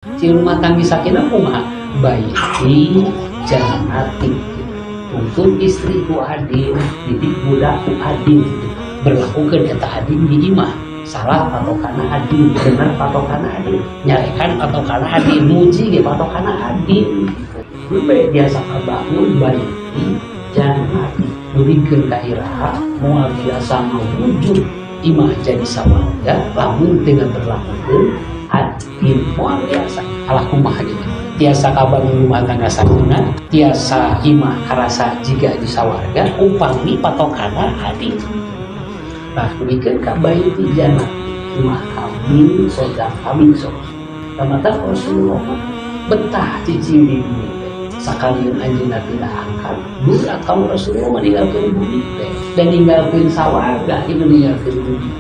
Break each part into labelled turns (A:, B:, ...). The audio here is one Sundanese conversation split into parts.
A: Ciri rumah tangga sakinah kumaha? Baiti jannati. Tuntun istri ku adil, didik budak ku adil gitu. Berlakukeun eta adil di imah. Salah patokana adil, bener patokana adil, nyarekan patokana adil, muji ge patokana adil gitu. Bae biasa kabangun baiti jannati. Dugikeun ka iraha moal biasa mawujud imah jadi sawarga lamun teu ngaberlakukeun adil. Moal biasa alah kumaha gitu. Tiasa kabangun rumah tangga sakinah, tiasa imah karasa jiga di sawarga upami patokana adil. Nah, dugikeun ka baiti jannati, imah kami, surga kami sok. Mata Rasulullah mah betah cicing di bumi teh. Sakalian anjeunna tidak angkat, berat kamu Rasulullah mah ninggalkeun bumi teh dan ninggalkeun sawarga itu ninggalkeun bumi.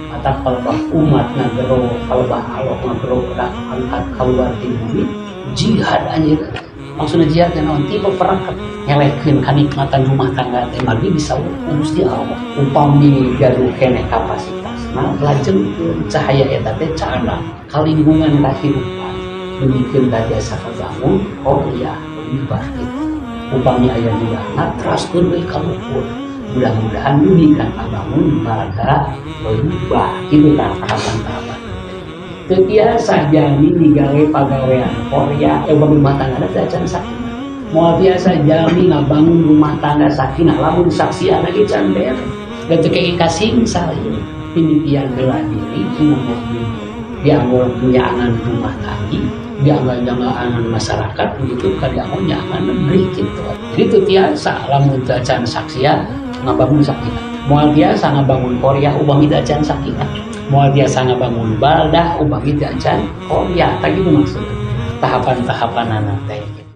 A: Mata kalebah umat ngagero, kalebah Allah ngagero kedah angkat keluar di bumi, jihad anjeunna. Maksudna jihad teh naon? Tipe perang ngelehkeun kanikmatan rumah tangga teh margi bisa Gusti Allah. Upami gaduh keneh kapasitasna lajengkeun cahaya eta teh cana ka lingkungan kahirupan. Dugikeun ka tiasa kabangun, oh iya, lebih gitu. Upami aya budakna teraskeun we ka luhur. Mudah-mudahan dugi kan kabangun balada berubah gitu kan tahapan-tahapan. Teu tiasa jalmi digawe pagawean Korea, bangun rumah tangga teh acan sakinah. Moal biasa jalmi ngabangun rumah tangga sakinah lamun saksian lagi can beres. Da teu kenging kasingsal ieu. Pimitian heula diri nomor dianggo nyaangan rumah tangga, dianggo nyaangan masyarakat, begitu ka dianggo nyaangan negeri gitu. Jadi teu tiasa lamun teu acan saksian ngabangun sakinah. Moal tiasa ngabangun Korea upami teu acan sakinah. Moal tiasa ngabangun baldah upami teu acan Korea. Tah gitu maksudna. Tahapan-tahapanana teh.